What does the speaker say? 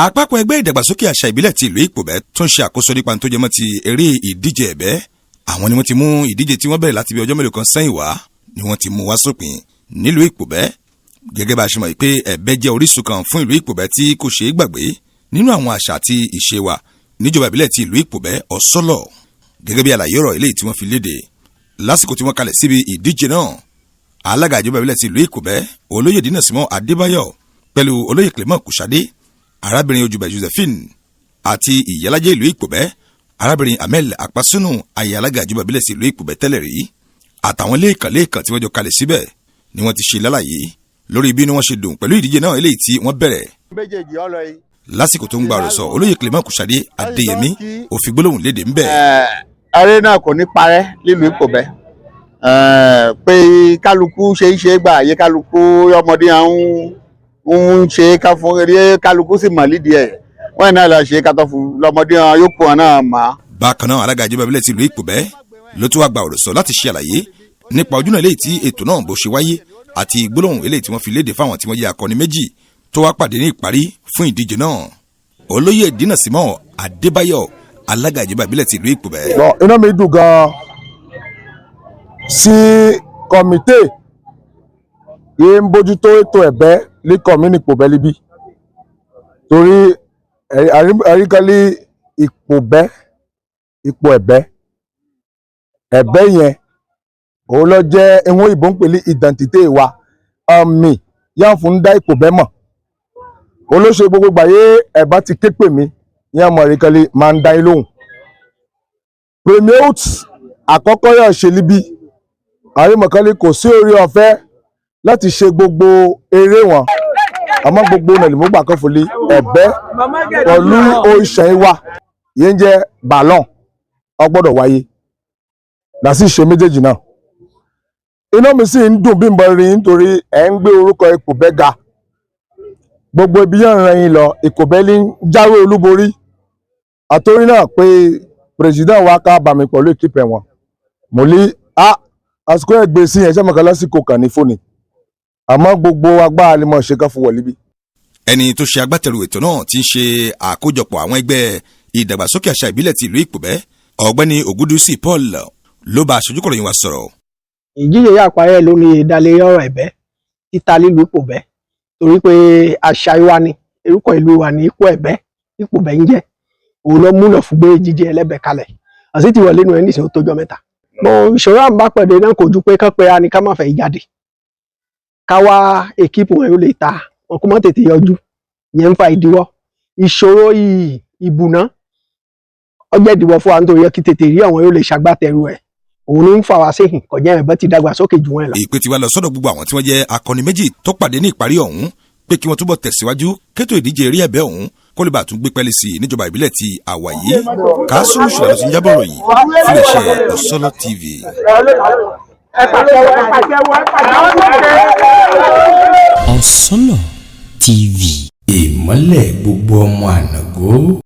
Àpapọ̀ ẹgbẹ́ ìdàgbàsókè àṣà ìbílẹ̀ ti ìlú Ìpòbẹ́ tó ń ṣe àkóso nípa tó jẹmọ́ ti eré ìdíje ẹ̀bẹ́, àwọn ni wọ́n ti mú ìdíje tí wọ́n bẹ̀rẹ̀ láti bí ọjọ́ mélòó kan sẹ́yìn wá ni wọ́n ti mú wá sópin nílùú Ìpòbẹ́. Gẹ́gẹ́ bá a ṣe mọ̀ pé ẹ̀bẹ́ jẹ́ orísun kan fún ìlú Ìpòbẹ́ tí kò ṣeé gbàgbé nínú àwọn àṣà àti ìṣe wa níjọba ìbílẹ̀ ti ìlú Ìpòbẹ́ Ọ̀sọ́lọ̀. Gẹ́gẹ́ bí àlàyé ọ̀rọ̀ eléyìí tí wọ́n fi léde lásìkò tí wọ́n kalẹ̀ síbi ìdíje náà, alága ìjọba ìbílẹ̀ ti ìlú Ìpòbẹ́, Olóyè Dínàsímọ́ Adébáyọ̀, pẹ̀lú Olóyè Clement Kùsàdé, arábìnrin Ojúbẹ̀ Josephine àti ìyálájẹ́ ìlú Ìpòbẹ́, arábìnrin Amel Apasunu, aya alága ìjọba ìbílẹ̀ sí ìlú Ìpòbẹ́ tẹ́lẹ̀ rí, àtàwọn lẹ́ẹ̀kan lẹ́ẹ̀kan tí wọ́n jọ kalẹ̀ síbẹ̀ ni wọ́n ti ṣe lálàyé lórí bí wọ́n ṣe dùn pẹ̀lú ìdíje náà eléyìí tí wọ́n bẹ̀rẹ̀. Lásìkò tó ń gba ọ̀rọ̀ sọ, Olóyè Clement Kùsàdé Adéyẹmí ó fi gbólóhùn léde ńbẹ̀. Eré náà kò ní parẹ́ nílùú Ìpòbẹ́, pé kálukú ṣe é ṣe gbà yé kálukú ọmọdé à ń ṣe ká fún eré, kálukú sì mọ̀ lídìí ẹ̀ wọ́n náà lọ ṣe kátó fún lọ́mọdé yóò kó wọn náà mọ̀. Bákan náà, alága ìjọba ìbílẹ̀ ti ìlú Ìpòbẹ́ ló tún wá gba ọ̀rọ̀ sọ láti ṣe àlàyé nípa ojúnà eléyìí tí ètò náà bó ṣe wáyé àti gbólóhùn eléyìí tí wọ́n fi léde fáwọn tí wọ́n jẹ́ akọni méjì tó wá pàdé ní ìparí fún ìdíje náà. Olóyè Dínàsímọ́ Adébáyọ̀, alága ìjọba ìbílẹ̀ ti ìlú Ìpòbẹ́. Inú mi dùn gan-an sí comité yìí ń bójútó ètò ẹ̀bẹ́ ní commune Ìpòbẹ́ níbí, torí àríkálí Ìpòbẹ́, ipò ẹ̀bẹ́, ẹ̀bẹ́ yẹn òun ló jẹ́ ìwọ̀n ìbò ń pè ní identité wa, àmì yáà fún dá Ìpòbẹ́ mọ̀. Olóṣè gbogbo gbàyé ẹ̀bá ti ké pè mí yẹn mọ̀, àríkálí máa ń dá yín lóhùn. Premier août àkọ́kọ́ yóò ṣe níbí, àrímọ̀kálí kò sí orí ọ̀fẹ́ láti ṣe gbogbo eré wọn, àmọ́ gbogbo nàìjíríà kan fòlì ẹ̀bẹ́ pẹ̀lú oṣù wa yẹn jẹ́ ballon ó gbọ́dọ̀ wáyé làsì ṣe méjèèjì náà. Inú mi sì ń dùn bí n bọ rí, nítorí ẹ̀ ń gbé orúkọ Ìpòbẹ́ ga. Gbogbo ibi yẹn ń rìn yín lọ, Ìpòbẹ́ ní jáwé olúborí. Àtòrí náà pé president wa ká bá mi pẹ̀lú équipe wọn, mo ní a àsìkò ẹ̀ gbé sí yẹn sẹ́mọ̀ká lásìkò kàn ní fóònù, àmọ́ gbogbo agbára ni mo ṣe ká fún wọlé bí. Ẹni tó ṣe agbátẹrù ètò náà ti ń ṣe àkójọpọ̀ àwọn ẹgbẹ́ ìdàgbàsókè àṣà ìbílẹ̀ ti ìlú Ìpòbẹ́, Ọ̀gbẹ́ni Ògúndùsì Paul, ló bá aṣojúkọ̀ròyìn wa sọ̀rọ̀. Ìjíye yà parẹ́ lórí ìdálé ọ̀rọ̀ ẹ̀bẹ́ títa nílùú Ìpòbẹ́, torí pé àṣà wa ni orúkọ ìlú wa ní ipò ẹ̀bẹ́, Ìpòbẹ́ ń jẹ́. Òun ló múnà fún gbé jíjẹ ẹlẹ́bẹ̀ kalẹ̀ àti ti wọlé nù ẹ́ nísìnyí, ó tójọ́ 3. Mo ìṣòro à ń bá pẹ̀lú náà kò ju pé kán pé a ní ká má fẹ́ jáde, ká wá équipe wọn yóò lè ta wọn kó má tètè yọjú, ìyẹn ń fa ìdíwọ́. Ìṣòro ìbùná ọjọ́ ìdíwọ́ fún wa, nítorí yẹ kí tètè rí àwọn yóò lè ṣagbátẹrù ẹ̀, òun ní ń fà wá séhìn kọjá ẹ̀bẹ́ ti dàgbà sókè jù wọ́n lọ. Ìpè tí wá lọ sọ́dọ̀ gbogbo àwọn tí wọ́n jẹ́ akọni méjì tó pàdé ní ìparí ọ̀hún pé kí wọ́n túbọ̀ tẹ̀síwájú kétò ìdíje eré ẹ̀bẹ́ ọ̀hún kó lè bá tún gbé pẹ́lí sí i níjọba ìbílẹ̀ ti àwà yìí. Kásùrù ṣùgbọ́n ló ti ń jábọ̀ ròyìn fún iléeṣẹ́ Ọ̀sọ́lọ́ TV. Ẹ pàtẹ́wọ́, ẹ pàtẹ́wọ́, ẹ pàtẹ́wọ́. Ọ̀sọ́lọ̀ TV. Ìmọ́lẹ̀ gbogbo ọmọ ànàgó.